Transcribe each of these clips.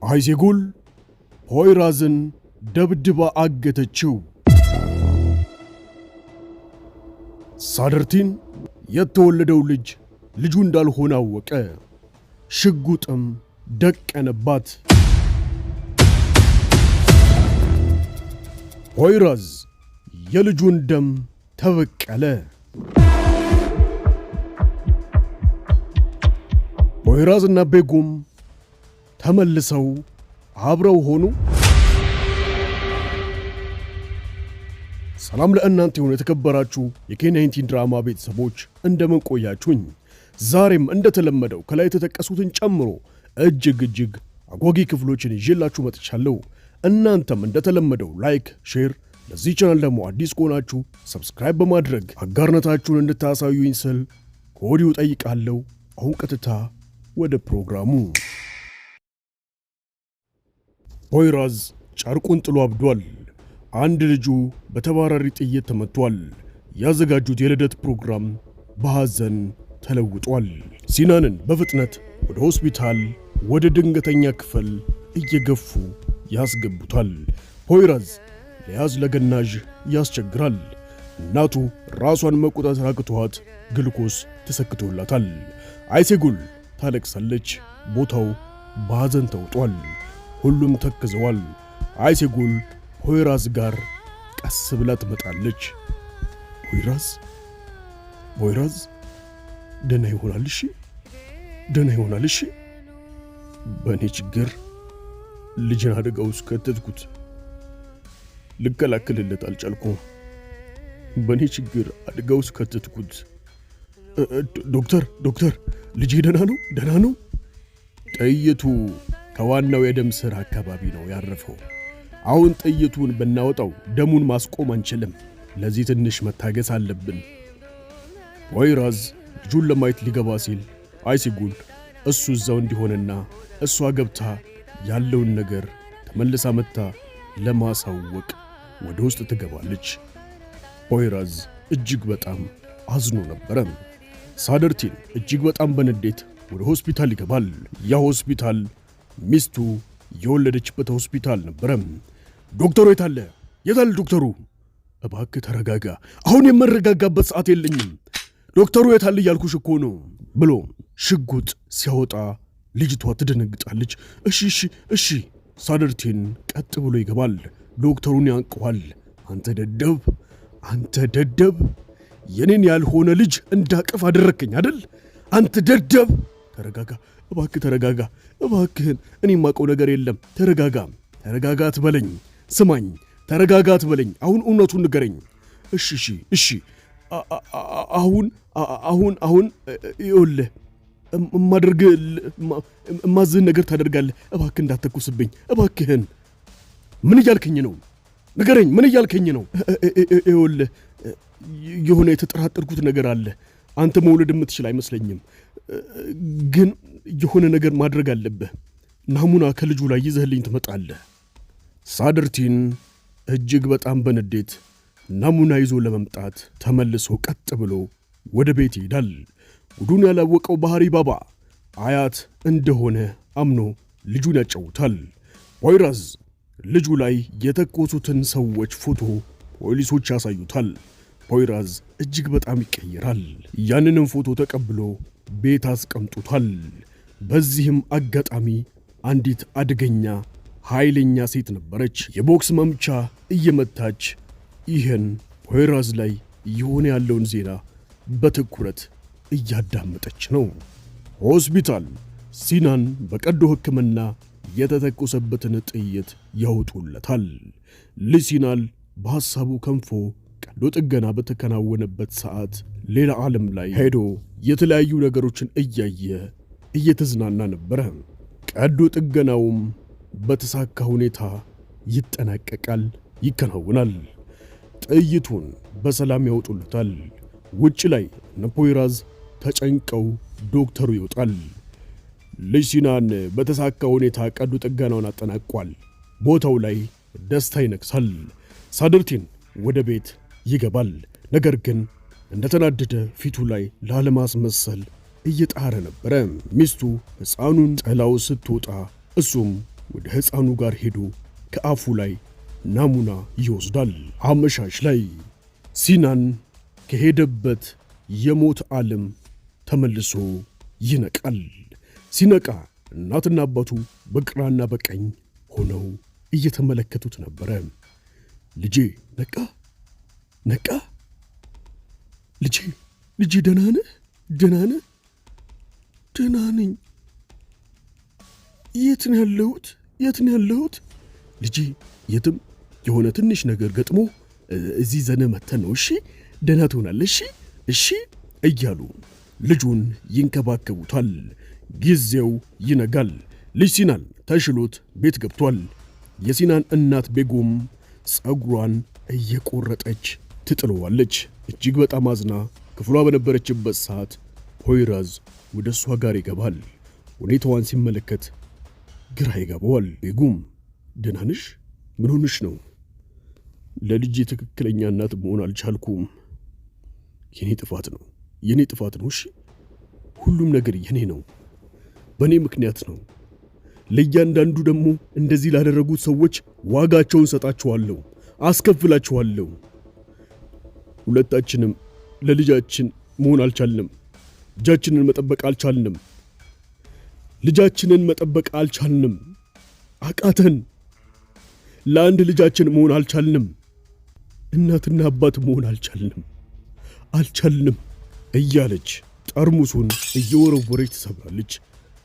አይሴጉል ፖይራዝን ደብድባ አገተችው። ሳደርቲን የተወለደው ልጅ ልጁ እንዳልሆነ አወቀ። ሽጉጥም ደቀነባት። ፖይራዝ የልጁን ደም ተበቀለ። ፖይራዝና ቤጉም ተመልሰው አብረው ሆኑ። ሰላም ለእናንተ ይሁን የተከበራችሁ የኬ19 ድራማ ቤተሰቦች፣ እንደምን ቆያችሁኝ? ዛሬም እንደተለመደው ከላይ የተጠቀሱትን ጨምሮ እጅግ እጅግ አጓጊ ክፍሎችን ይዤላችሁ መጥቻለሁ። እናንተም እንደተለመደው like፣ share፣ ለዚህ ቻናል ደግሞ አዲስ ከሆናችሁ subscribe በማድረግ አጋርነታችሁን እንድታሳዩኝ ስል ከወዲሁ ጠይቃለሁ። አሁን ቀጥታ ወደ ፕሮግራሙ። ፖይራዝ ጨርቁን ጥሎ አብዷል። አንድ ልጁ በተባራሪ ጥይት ተመቷል። ያዘጋጁት የልደት ፕሮግራም በሐዘን ተለውጧል። ሲናንን በፍጥነት ወደ ሆስፒታል ወደ ድንገተኛ ክፍል እየገፉ ያስገቡታል። ፖይራዝ ለያዝ ለገናዥ ያስቸግራል። እናቱ ራሷን መቆጣጠር አቅቷት ግልኮስ ተሰክቶላታል። አይሴጉል ታለቅሳለች። ቦታው በሐዘን ተውጧል። ሁሉም ተክዘዋል። አይሴጉል ፖይራዝ ጋር ቀስ ብላ ትመጣለች። ፖይራዝ፣ ፖይራዝ ደህና ይሆናል፣ እሺ ደህና ይሆናል፣ እሺ። በእኔ ችግር ልጅን አደጋ ውስጥ ከተትኩት። ልከላከልለት አልቻልኩም። በእኔ ችግር አደጋ ውስጥ ከተትኩት። ዶክተር፣ ዶክተር፣ ልጄ ደህና ነው? ደህና ነው? ጥይቱ ከዋናው የደም ስር አካባቢ ነው ያረፈው። አሁን ጥይቱን ብናወጣው ደሙን ማስቆም አንችልም። ለዚህ ትንሽ መታገስ አለብን። ፖይራዝ ልጁን ለማየት ሊገባ ሲል አይሲጉል እሱ እዛው እንዲሆንና እሷ ገብታ ያለውን ነገር ተመልሳ መጥታ ለማሳወቅ ወደ ውስጥ ትገባለች። ፖይራዝ እጅግ በጣም አዝኖ ነበረ። ሳደርቲን እጅግ በጣም በንዴት ወደ ሆስፒታል ይገባል። ያ ሆስፒታል ሚስቱ የወለደችበት ሆስፒታል ነበረ። ዶክተሩ የታለ? የታለ ዶክተሩ? እባክህ ተረጋጋ። አሁን የምረጋጋበት ሰዓት የለኝም። ዶክተሩ የታለ እያልኩሽ እኮ ነው ብሎ ሽጉጥ ሲያወጣ ልጅቷ ትደነግጣለች። እሺ እሺ እሺ። ሳደርቲን ቀጥ ብሎ ይገባል። ዶክተሩን ያንቀዋል። አንተ ደደብ፣ አንተ ደደብ፣ የኔን ያልሆነ ልጅ እንዳቅፍ አደረግከኝ አደል? አንተ ደደብ። ተረጋጋ እባክህ ተረጋጋ፣ እባክህን፣ እኔ የማውቀው ነገር የለም። ተረጋጋ፣ ተረጋጋ አትበለኝ። ስማኝ፣ ተረጋጋ አትበለኝ። አሁን እውነቱን ንገረኝ። እሺ እሺ እሺ። አሁን አሁን አሁን ይኸውልህ እማደርግ እማዝህን ነገር ታደርጋለህ። እባክህ እንዳትተኩስብኝ እባክህን። ምን እያልከኝ ነው? ንገረኝ፣ ምን እያልከኝ ነው? ይኸውልህ የሆነ የተጠራጠርኩት ነገር አለ። አንተ መውለድ የምትችል አይመስለኝም፣ ግን የሆነ ነገር ማድረግ አለብህ። ናሙና ከልጁ ላይ ይዘህልኝ ትመጣለህ። ሳድርቲን እጅግ በጣም በንዴት ናሙና ይዞ ለመምጣት ተመልሶ ቀጥ ብሎ ወደ ቤት ይሄዳል። ጉዱን ያላወቀው ባህሪ ባባ አያት እንደሆነ አምኖ ልጁን ያጫውታል። ፖይራዝ ልጁ ላይ የተኮሱትን ሰዎች ፎቶ ፖሊሶች ያሳዩታል። ፖይራዝ እጅግ በጣም ይቀየራል። ያንንም ፎቶ ተቀብሎ ቤት አስቀምጦታል። በዚህም አጋጣሚ አንዲት አደገኛ ኃይለኛ ሴት ነበረች። የቦክስ መምቻ እየመታች ይህን ፖይራዝ ላይ እየሆነ ያለውን ዜና በትኩረት እያዳመጠች ነው። ሆስፒታል ሲናን በቀዶ ሕክምና የተተኮሰበትን ጥይት ያወጡለታል። ልጅ ሲናል በሐሳቡ ከንፎ ቀዶ ጥገና በተከናወነበት ሰዓት ሌላ ዓለም ላይ ሄዶ የተለያዩ ነገሮችን እያየ እየተዝናና ነበረ። ቀዶ ጥገናውም በተሳካ ሁኔታ ይጠናቀቃል፣ ይከናወናል። ጥይቱን በሰላም ያወጡለታል። ውጭ ላይ እነ ፖይራዝ ተጨንቀው ዶክተሩ ይወጣል። ልጅ ሲናን በተሳካ ሁኔታ ቀዶ ጥገናውን አጠናቋል። ቦታው ላይ ደስታ ይነግሳል። ሳድርቲን ወደ ቤት ይገባል። ነገር ግን እንደተናደደ ፊቱ ላይ ላለማስመሰል እየጣረ ነበረ። ሚስቱ ሕፃኑን ጥላው ስትወጣ እሱም ወደ ሕፃኑ ጋር ሄዶ ከአፉ ላይ ናሙና ይወስዳል። አመሻሽ ላይ ሲናን ከሄደበት የሞት ዓለም ተመልሶ ይነቃል። ሲነቃ እናትና አባቱ በግራና በቀኝ ሆነው እየተመለከቱት ነበረ። ልጄ ነቃ ነቃ፣ ልጄ ልጄ፣ ደህና ነህ? ደህና ነህ? ደህና ነኝ። የት ነው ያለሁት? የት ነው ያለሁት? ልጄ የትም የሆነ ትንሽ ነገር ገጥሞ እዚህ ዘነ መተን ነው። እሺ ደህና ትሆናለህ። እሺ እሺ እያሉ ልጁን ይንከባከቡታል። ጊዜው ይነጋል። ልጅ ሲናን ተሽሎት ቤት ገብቷል። የሲናን እናት ቤጉም ጸጉሯን እየቆረጠች ትጥለዋለች። እጅግ በጣም አዝና ክፍሏ በነበረችበት ሰዓት ፖይራዝ ወደ እሷ ጋር ይገባል። ሁኔታዋን ሲመለከት ግራ ይገባዋል። ቤጉም ደህና ነሽ? ምን ሆነሽ ነው? ለልጄ ትክክለኛ እናት መሆን አልቻልኩም። የኔ ጥፋት ነው፣ የኔ ጥፋት ነው። እሺ ሁሉም ነገር የኔ ነው፣ በእኔ ምክንያት ነው። ለእያንዳንዱ ደግሞ እንደዚህ ላደረጉት ሰዎች ዋጋቸውን ሰጣችኋለሁ፣ አስከፍላችኋለሁ። ሁለታችንም ለልጃችን መሆን አልቻልንም። ልጃችንን መጠበቅ አልቻልንም። ልጃችንን መጠበቅ አልቻልንም። አቃተን። ለአንድ ልጃችን መሆን አልቻልንም። እናትና አባት መሆን አልቻልንም አልቻልንም እያለች ጠርሙሱን እየወረወረች ትሰብራለች።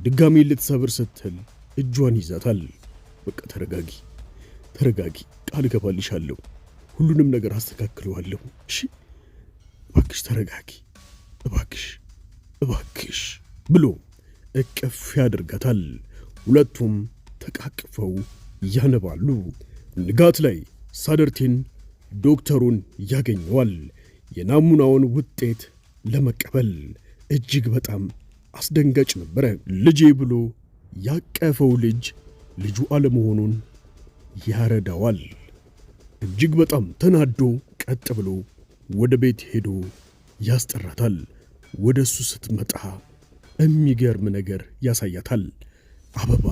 ድጋሜ ልትሰብር ስትል እጇን ይዛታል። በቃ ተረጋጊ፣ ተረጋጊ፣ ቃል እገባልሻለሁ፣ ሁሉንም ነገር አስተካክለዋለሁ። እሺ እባክሽ ተረጋጊ፣ እባክሽ፣ እባክሽ ብሎ እቅፍ ያደርጋታል። ሁለቱም ተቃቅፈው ያነባሉ። ንጋት ላይ ሳደርቲን ዶክተሩን ያገኘዋል። የናሙናውን ውጤት ለመቀበል እጅግ በጣም አስደንጋጭ ነበረ። ልጄ ብሎ ያቀፈው ልጅ ልጁ አለመሆኑን ያረዳዋል። እጅግ በጣም ተናዶ ቀጥ ብሎ ወደ ቤት ሄዶ ያስጠራታል። ወደ እሱ ስትመጣ የሚገርም ነገር ያሳያታል። አበባ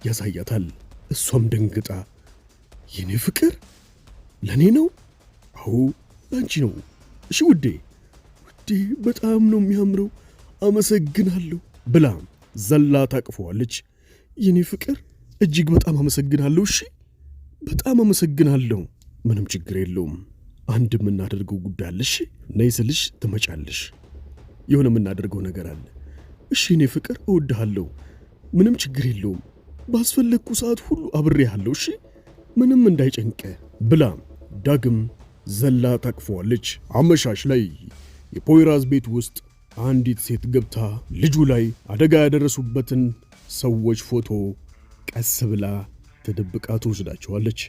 ያሳያታል። እሷም ደንግጣ የኔ ፍቅር ለእኔ ነው? አዎ ለአንቺ ነው። እሺ ውዴ፣ ውዴ በጣም ነው የሚያምረው፣ አመሰግናለሁ ብላ ዘላ ታቅፈዋለች። የኔ ፍቅር እጅግ በጣም አመሰግናለሁ። እሺ በጣም አመሰግናለሁ። ምንም ችግር የለውም። አንድ የምናደርገው ጉዳይ አለ። እሺ ነይ ስልሽ ትመጫለሽ። የሆነ የምናደርገው ነገር አለ። እሺ የኔ ፍቅር እወድሃለሁ። ምንም ችግር የለውም። ባስፈለግኩ ሰዓት ሁሉ አብሬሃለሁ። እሺ ምንም እንዳይጨንቀ ብላ ዳግም ዘላ ታቅፈዋለች። አመሻሽ ላይ የፖይራዝ ቤት ውስጥ አንዲት ሴት ገብታ ልጁ ላይ አደጋ ያደረሱበትን ሰዎች ፎቶ ቀስ ብላ ተደብቃ ትወስዳቸዋለች።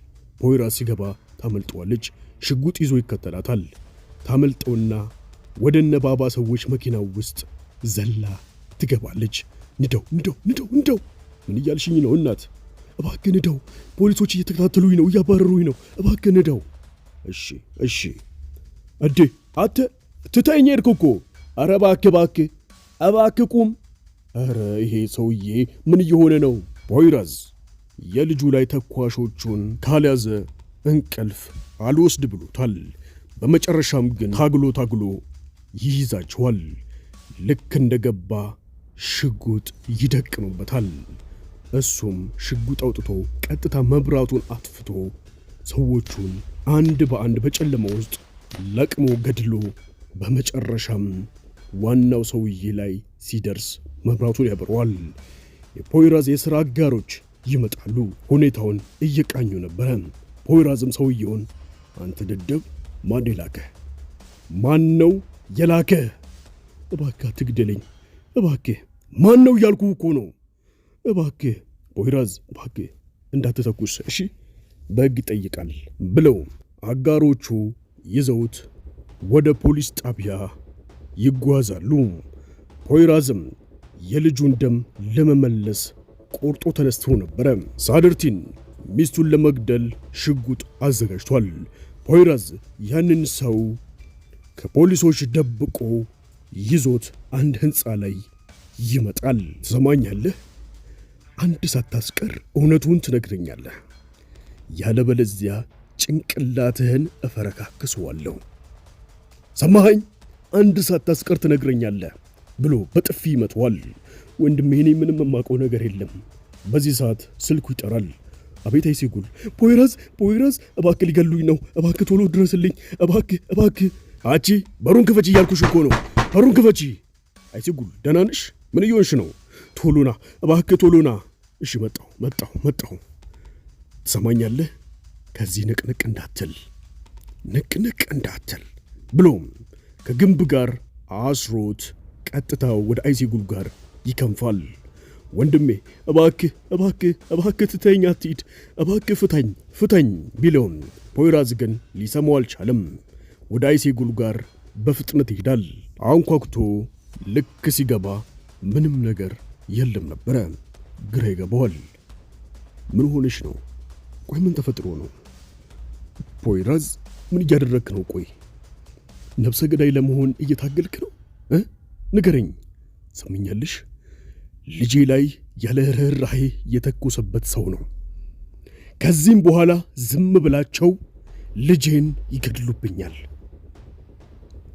ፖይራዝ ሲገባ ታመልጠዋለች። ሽጉጥ ይዞ ይከተላታል። ታመልጠውና ወደ እነ ባባ ሰዎች መኪናው ውስጥ ዘላ ትገባለች። ንደው ንደው ንደው ንደው! ምን እያልሽኝ ነው እናት? እባክህ ንደው! ፖሊሶች እየተከታተሉኝ ነው፣ እያባረሩኝ ነው። እባክህ ንደው! እሺ እሺ። እዴ አተ ትተኸኝ ሄድክ እኮ። ኧረ እባክህ እባክህ እባክህ ቁም! ኧረ ይሄ ሰውዬ ምን እየሆነ ነው? ፖይራዝ የልጁ ላይ ተኳሾቹን ካልያዘ እንቅልፍ አልወስድ ብሎታል። በመጨረሻም ግን ታግሎ ታግሎ ይይዛቸዋል። ልክ እንደገባ ሽጉጥ ይደቅኑበታል። እሱም ሽጉጥ አውጥቶ ቀጥታ መብራቱን አጥፍቶ ሰዎቹን አንድ በአንድ በጨለማ ውስጥ ለቅሞ ገድሎ በመጨረሻም ዋናው ሰውዬ ላይ ሲደርስ መብራቱን ያበረዋል። የፖይራዝ የሥራ አጋሮች ይመጣሉ። ሁኔታውን እየቃኙ ነበረ። ፖይራዝም ሰውየውን አንተ ደደብ፣ ማን የላከህ? ማን ነው የላከህ? እባክህ አትግደለኝ፣ እባክህ። ማን ነው እያልኩ እኮ ነው። እባክህ ፖይራዝ፣ እባክህ እንዳትተኩስ፣ እሺ፣ በሕግ ይጠይቃል ብለው አጋሮቹ ይዘውት ወደ ፖሊስ ጣቢያ ይጓዛሉ። ፖይራዝም የልጁን ደም ለመመለስ ቆርጦ ተነስቶ ነበረ። ሳድርቲን ሚስቱን ለመግደል ሽጉጥ አዘጋጅቷል። ፖይራዝ ያንን ሰው ከፖሊሶች ደብቆ ይዞት አንድ ሕንፃ ላይ ይመጣል። ትሰማኛለህ? አንድ ሳታስቀር እውነቱን ትነግረኛለህ፣ ያለበለዚያ ጭንቅላትህን እፈረካክሰዋለሁ። ሰማኸኝ? አንድ ሳታስቀር ትነግረኛለህ ብሎ በጥፊ ይመታዋል። ወንድሜ፣ እኔ ምንም የማውቀው ነገር የለም። በዚህ ሰዓት ስልኩ ይጠራል። አቤት አይሴጉል፣ ፖይራዝ፣ ፖይራዝ፣ እባክህ ሊገሉኝ ነው፣ እባክህ ቶሎ ድረስልኝ፣ እባክህ፣ እባክህ። አንቺ በሩን ክፈቺ እያልኩሽ እኮ ነው፣ በሩን ክፈቺ። አይሴጉል፣ ደህና ነሽ? ምን እየሆንሽ ነው? ቶሎና እባክህ ቶሎና። እሺ መጣሁ፣ መጣሁ፣ መጣሁ። ትሰማኛለህ? ከዚህ ንቅንቅ እንዳትል፣ ንቅንቅ እንዳትል ብሎም ከግንብ ጋር አስሮት ቀጥታ ወደ አይሴጉል ጋር ይከንፋል። ወንድሜ፣ እባክህ፣ እባክህ፣ እባክህ ትተኸኝ አትሂድ፣ እባክህ ፍታኝ፣ ፍታኝ ቢለውም ፖይራዝ ግን ሊሰማው አልቻለም። ወደ አይሴጉል ጋር በፍጥነት ይሄዳል። አንኳኩቶ ልክ ሲገባ ምንም ነገር የለም ነበረ። ግራ ይገባዋል። ምን ሆነሽ ነው? ቆይ ምን ተፈጥሮ ነው? ፖይራዝ፣ ምን እያደረግክ ነው? ቆይ ነፍሰ ገዳይ ለመሆን እየታገልክ ነው? ንገረኝ። ሰምኛለሽ? ልጄ ላይ ያለ ርኅራኄ የተኮሰበት ሰው ነው። ከዚህም በኋላ ዝም ብላቸው ልጄን ይገድሉብኛል።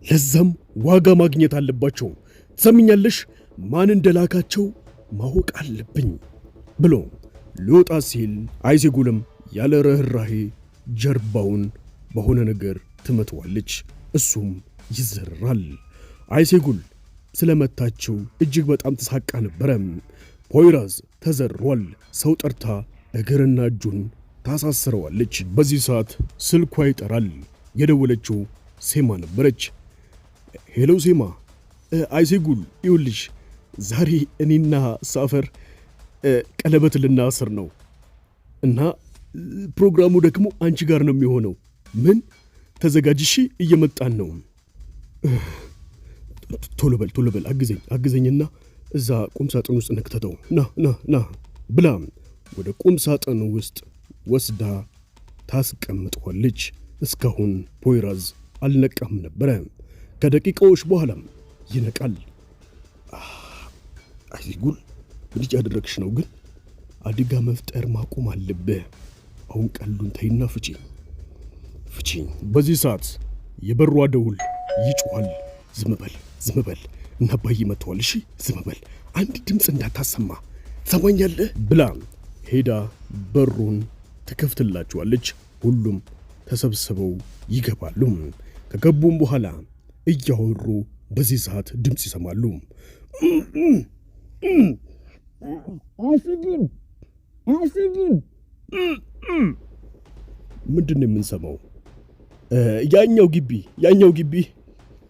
ለዛም ዋጋ ማግኘት አለባቸው። ትሰምኛለሽ? ማን እንደላካቸው ማወቅ አለብኝ ብሎ ሊወጣ ሲል አይሴጉልም ያለ ርኅራኄ ጀርባውን በሆነ ነገር ትመትዋለች። እሱም ይዘራል። አይሴጉል ስለመታችው እጅግ በጣም ተሳቃ ነበረ። ፖይራዝ ተዘሯል። ሰው ጠርታ እግርና እጁን ታሳስረዋለች። በዚህ ሰዓት ስልኳ ይጠራል። የደወለችው ሴማ ነበረች። Hello ሴማ፣ አይሴጉል፣ ይኸውልሽ ዛሬ እኔና ሳፈር ቀለበት ልናስር ነው እና ፕሮግራሙ ደግሞ አንቺ ጋር ነው የሚሆነው። ምን ተዘጋጅሺ፣ እየመጣን ነው። ቶሎ በል፣ ቶሎ በል፣ አግዘኝ፣ አግዘኝና እዛ ቁም ሳጥን ውስጥ ነክተተው፣ ና፣ ና፣ ና ብላ ወደ ቁም ሳጥን ውስጥ ወስዳ ታስቀምጠዋለች። እስካሁን ፖይራዝ አልነቃም ነበረ። ከደቂቃዎች በኋላም ይነቃል። አይጉል፣ ምን እያደረግሽ ነው ግን? አደጋ መፍጠር ማቆም አለብህ። አሁን ቀሉን ተይና ፍቺኝ፣ ፍቺኝ። በዚህ ሰዓት የበሯ ደውል ይጮኻል። ዝም በል፣ ዝም በል፣ እና አባዬ መጥተዋል። እሺ ዝም በል፣ አንድ ድምፅ እንዳታሰማ፣ ትሰማኛለህ? ብላ ሄዳ በሩን ትከፍትላቸዋለች። ሁሉም ተሰብስበው ይገባሉ። ከገቡም በኋላ እያወሩ በዚህ ሰዓት ድምፅ ይሰማሉ። ምንድን ነው የምንሰማው? ያኛው ግቢ፣ ያኛው ግቢ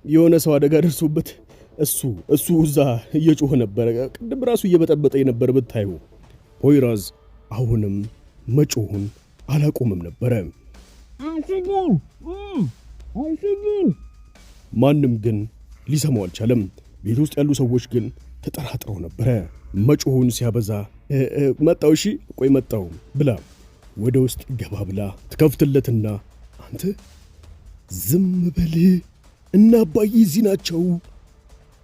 የሆነ ሰው አደጋ ደርሶበት እሱ እዛ እየጮኸ ነበረ። ቅድም ራሱ እየበጠበጠ የነበረ ብታዩ። ፖይራዝ አሁንም መጮሁን አላቆምም ነበረ። ማንም ግን ሊሰማው አልቻለም። ቤት ውስጥ ያሉ ሰዎች ግን ተጠራጥረው ነበረ። መጮሁን ሲያበዛ መጣው፣ እሺ ቆይ መጣው ብላ ወደ ውስጥ ገባ ብላ ትከፍትለትና አንተ ዝም በል፣ እና አባዬ እዚህ ናቸው።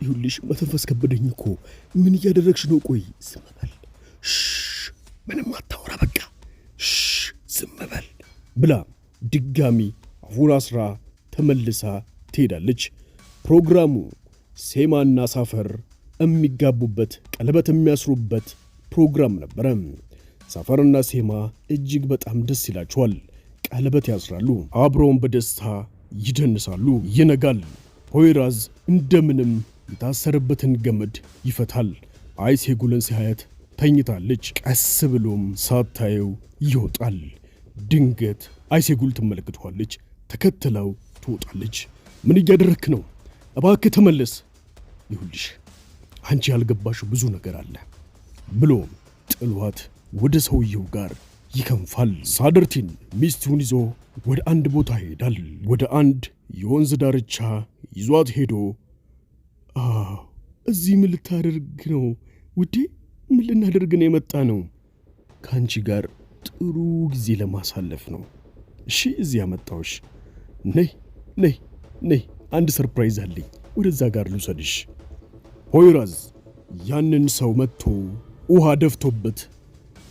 ይኸውልሽ መተንፈስ ከበደኝ እኮ፣ ምን እያደረግሽ ነው? ቆይ ዝም በል፣ ምንም አታውራ፣ በቃ ዝም በል ብላ ድጋሚ አፉን አስራ ተመልሳ ትሄዳለች። ፕሮግራሙ ሴማና ሳፈር የሚጋቡበት፣ ቀለበት የሚያስሩበት ፕሮግራም ነበረ። ሳፈርና ሴማ እጅግ በጣም ደስ ይላቸዋል። ቀለበት ያስራሉ። አብረውን በደስታ ይደንሳሉ። ይነጋል። ፖይራዝ እንደምንም የታሰረበትን ገመድ ይፈታል። አይሴጉልን ሲያያት ተኝታለች። ቀስ ብሎም ሳታየው ይወጣል። ድንገት አይሴጉል ትመለከተዋለች። ተከትለው ትወጣለች። ምን እያደረክ ነው? እባክህ ተመለስ። ይሁልሽ አንቺ ያልገባሽው ብዙ ነገር አለ ብሎ ጥሏት ወደ ሰውየው ጋር ይከንፋል። ሳደርቲን ሚስቱን ይዞ ወደ አንድ ቦታ ይሄዳል። ወደ አንድ የወንዝ ዳርቻ ይዟት ሄዶ እዚህ ምን ልታደርግ ነው ውዴ? ምን ልናደርግ ነው የመጣ ነው? ከአንቺ ጋር ጥሩ ጊዜ ለማሳለፍ ነው። እሺ እዚህ ያመጣሁሽ። ነይ፣ ነይ፣ ነይ፣ አንድ surprise አለኝ። ወደዛ ጋር ልውሰድሽ። ፖይራዝ ያንን ሰው መጥቶ ውሃ ደፍቶበት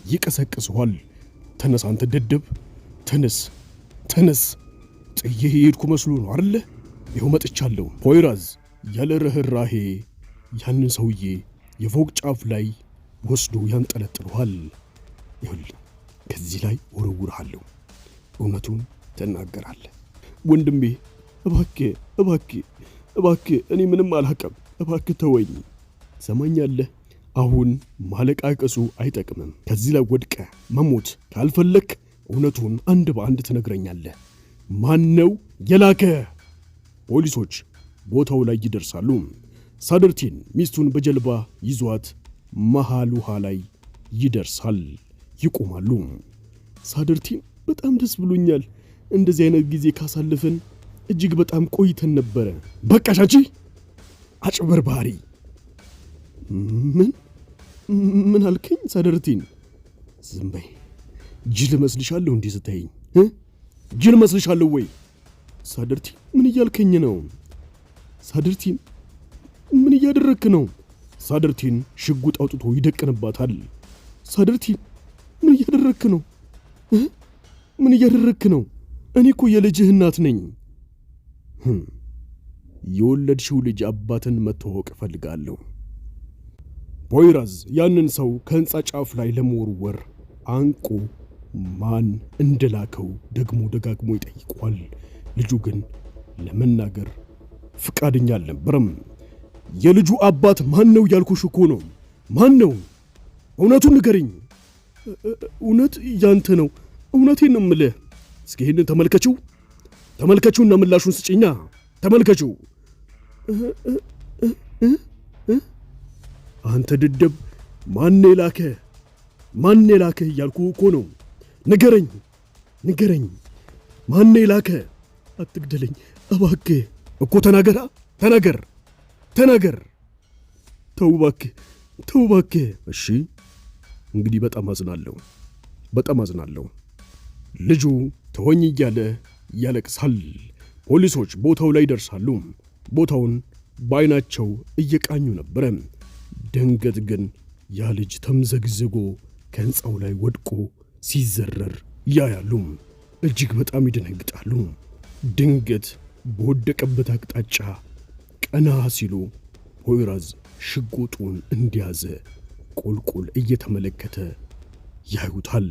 ይቀሰቅሰዋል። ተነስ አንተ ደደብ፣ ተነስ ተነስ፣ ጥዬ የሄድኩ መስሎ ነው አይደለ? ይኸው መጥቻለሁ። ፖይራዝ ያለ ርኅራሄ ያንን ሰውዬ የፎቅ ጫፍ ላይ ወስዶ ያንጠለጥለዋል። ይኸውልህ ከዚህ ላይ ወረውርሃለሁ፣ እውነቱን ትናገራለህ። ወንድሜ እባክህ እባክህ እባክህ፣ እኔ ምንም አላውቅም፣ እባክህ ተወኝ። ትሰማኛለህ? አሁን ማለቃቀሱ አይጠቅምም። ከዚህ ላይ ወድቀ መሞት ካልፈለክ እውነቱን አንድ በአንድ ትነግረኛለህ። ማን ነው የላከ? ፖሊሶች ቦታው ላይ ይደርሳሉ። ሳደርቲን ሚስቱን በጀልባ ይዟት መሃል ውሃ ላይ ይደርሳል። ይቆማሉ። ሳደርቲን በጣም ደስ ብሎኛል። እንደዚህ አይነት ጊዜ ካሳልፍን እጅግ በጣም ቆይተን ነበረ። በቃሽ አንቺ አጭበርባሪ። ምን ምን አልከኝ ሳደርቲን? ዝም በይ። ጅል እመስልሻለሁ እንዲህ ስታይኝ? ጅል እመስልሻለሁ ወይ? ሳደርቲን ምን እያልከኝ ነው? ሳደርቲን ምን እያደረግክ ነው? ሳደርቲን ሽጉጥ አውጥቶ ይደቅንባታል። ሳደርቲን ምን እያደረግክ ነው? ምን እያደረግክ ነው? እኔ እኮ የልጅህ እናት ነኝ። የወለድሽው ልጅ አባትን መተዋወቅ እፈልጋለሁ። ቦይራዝ ያንን ሰው ከሕንፃ ጫፍ ላይ ለመወርወር አንቆ ማን እንደላከው ደግሞ ደጋግሞ ይጠይቋል። ልጁ ግን ለመናገር ፍቃደኛ አልነበረም። የልጁ አባት ማን ነው ያልኩሽ እኮ ነው። ማን ነው? እውነቱን ንገሪኝ። እውነት ያንተ ነው። እውነቴን ነው የምልህ። እስኪ ይህንን ተመልከችው፣ ተመልከችውና ምላሹን ስጭኛ። ተመልከችው። አንተ ድደብ፣ ማን የላከ? ማን የላከ እያልኩ እኮ ነው። ንገረኝ፣ ንገረኝ፣ ማን የላከ? አትግደለኝ እባክህ። እኮ ተናገራ፣ ተናገር፣ ተናገር። ተው እባክህ፣ ተው እባክህ። እሺ እንግዲህ በጣም አዝናለሁ፣ በጣም አዝናለሁ። ልጁ ተወኝ እያለ ያለቅሳል። ፖሊሶች ቦታው ላይ ይደርሳሉ። ቦታውን በዓይናቸው እየቃኙ ነበረ። ድንገት ግን ያ ልጅ ተምዘግዝጎ ከሕንፃው ላይ ወድቆ ሲዘረር ያያሉ። እጅግ በጣም ይደነግጣሉ። ድንገት በወደቀበት አቅጣጫ ቀና ሲሉ ፖይራዝ ሽጉጡን እንደያዘ ቁልቁል እየተመለከተ ያዩታል።